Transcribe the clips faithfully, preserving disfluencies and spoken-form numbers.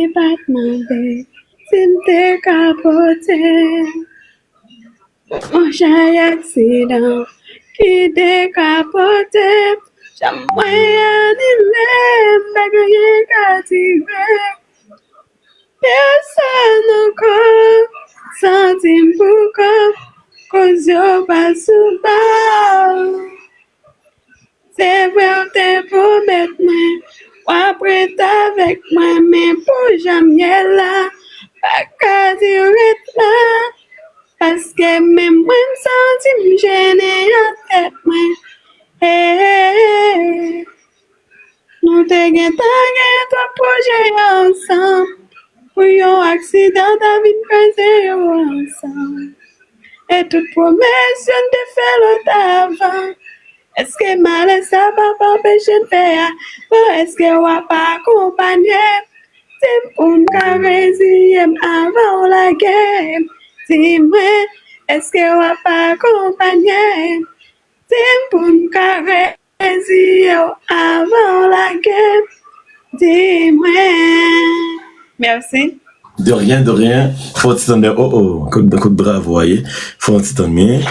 Li pa t mande si m te ka pote. Monchè, aksidan ki dekapote m. Chanm mwen anile, m pa gen anyen ka tire. Pèsonn ankò, santi m pou kò m, koz yo pa sou bal. Se vre w te pwomèt mwen w ap ret avèk mwen, men pou jan m ye la, pa ka di w ret la. Paske menm mwen m santi m jennen an tèt mwen. Hey, hey, hey. Nou te gentan gen twòp pwojè ansanm, pou yon aksidan ta vin kraze yo ansanm. E tout pwomès yo n te fè lòt avan, èske malè sa p ap anpeche n fè a? Bon, èske w ap akonpanye m? Di m pou m ka reziye m avan w lage m. Di mwen, èske w ap akonpanye m? Di m pou m ka reziye w avan w lage m. Di mwen. Mèsi. De rien, de rien. Fò ti tann, oh, oh, kout, kout bravo a ye. Fò ti tann, men.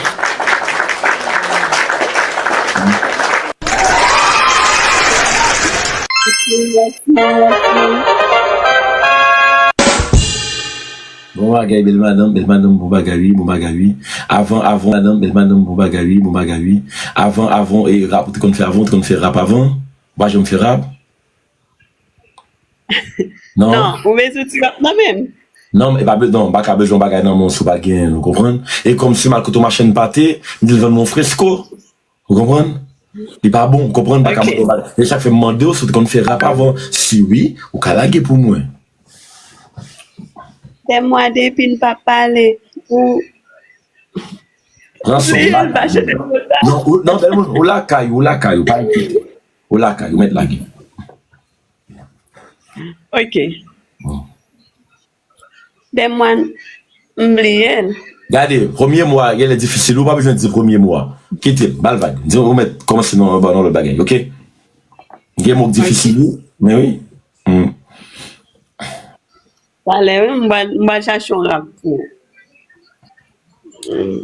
Bon bagay, bèl madanm, bèl madanm, bon bagay, wi, bon bagay, wi. Avan, avan, madanm, bèl madanm, bon bagay, wi, bon bagay, wi. Avan, avan, e rap, ou te konn fè avan, ou te konn fè rap avan? Ou pa janm fè rap? Non? Non, ou bezwen ti rap nan men m? Non, e pa be-, non, m pa ka bezwen bagay nan men w si w pa gen, ou konprann? E kòm si m al kote yon machann pate, m di l vann mwen yon fresko. Ou konprann? Li pa bon, ou konprann? M pa ka mande w bagay. E sa k fè m mande w si w te konn fè rap avan. Si wi, ou ka lage pou mwen. Fè mwa depi n pa pale. Ou Pran son, ou lakay ou. Non, ou, non, bèl moun, ou lakay ou, ou lakay ou, pa enkyete. Ou lakay ou, mèt lage. Ok. Bon. Dè mwa, m bliye l. Gade, premye mo a, genlè difisil, ou pa bezwen di premye mo a. Kite l, ba l vag. Di ou mèt kòmanse nan, nan lòt bagay, ok? Gen mo k difisil, wi, men wi. Hmm. Talè, wi, m pral, m pral chache yon rap pou ou. Hmm.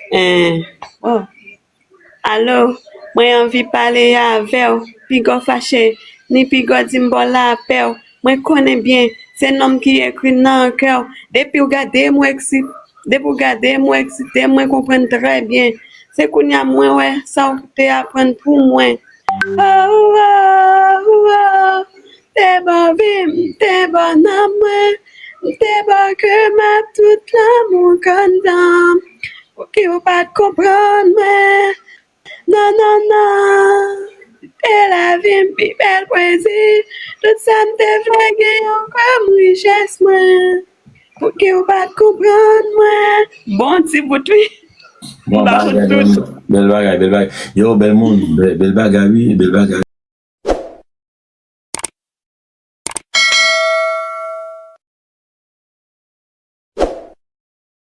Eh, oh. Alo, mwen anvi pale avè w. Piga w fache, ni piga w di m ba w lapè w. Mwen konnen byen, se non m ki ekri nan kè w. Depi w gade m, w eksite. Depi w gade m, w eksite, mwen konprann trè byen. Se kounye a mwen wè sa w te aprann pou mwen. Oh, oh, oh, te ba w vi m, te ba w nanm mwen. M te ba w kè m ak tout lanmou k anndan m. Pouki w pa t konprann mwen? Non, non, non. Te lavi m pi bèl pwezi. Tout sa m te vle gen yo kòm richès mwen. Pouki w pa t konprann mwen? Bon ti bout, wi. Bon bagay, bèl, bèl bagay, bèl bagay. Yo, bèl moun, bèl, bèl bagay, wi, bèl bagay.